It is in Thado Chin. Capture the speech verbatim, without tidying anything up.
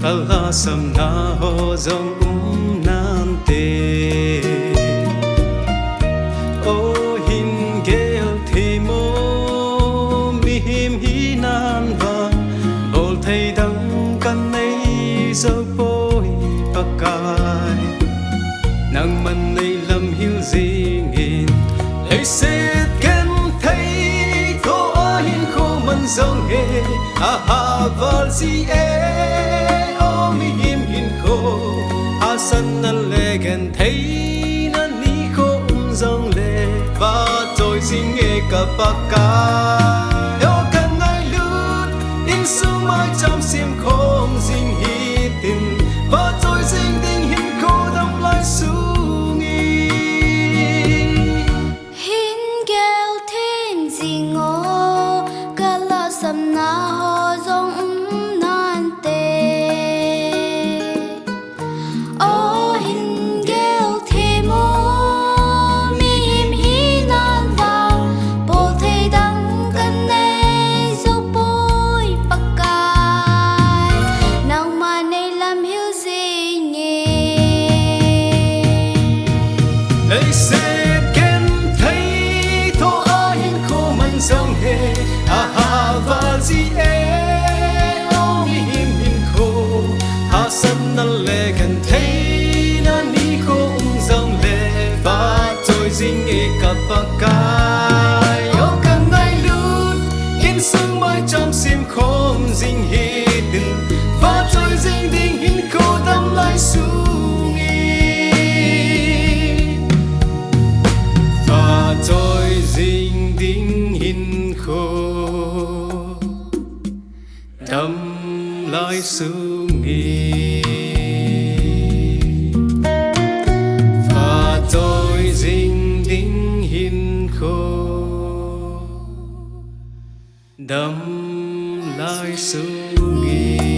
Kalhasamna ho jong um nante. O hin gel thei mo, mihem hinan vang, bolthei dang kanei jou poi Pakai. Nangman neilam hil jingin, leiset genthei tho a hinkho man jong he, aha val ji e, o mihem hinkho. Hahsatna le gentheina nikho um jongle, vachoi jing e ka Pakai. O kangailut, insung maicham semkhom jing hitin, vachoi jing ding hinkho damlai sungin. Hin gel thei jing o, kalhasamna ho jong um nante. O hin gel thei mo, mihem hinan vang, bolthei dang kanei jou poi Pakai. Nangman neilam hil jingin, leiset genthei tho a hinkho man jong he, aha val ji e, o mihem hinkho. Hahsatna le gentheina nikho um jongle, vachoi jing e ka Pakai. O kangailut, insung maicham semkhom jing hitin, vachoi jing ding hinkho damlai sungin. Vachoi jing ding hinkho damlai sungin. Vachoi jing ding hinkho damlai sungin.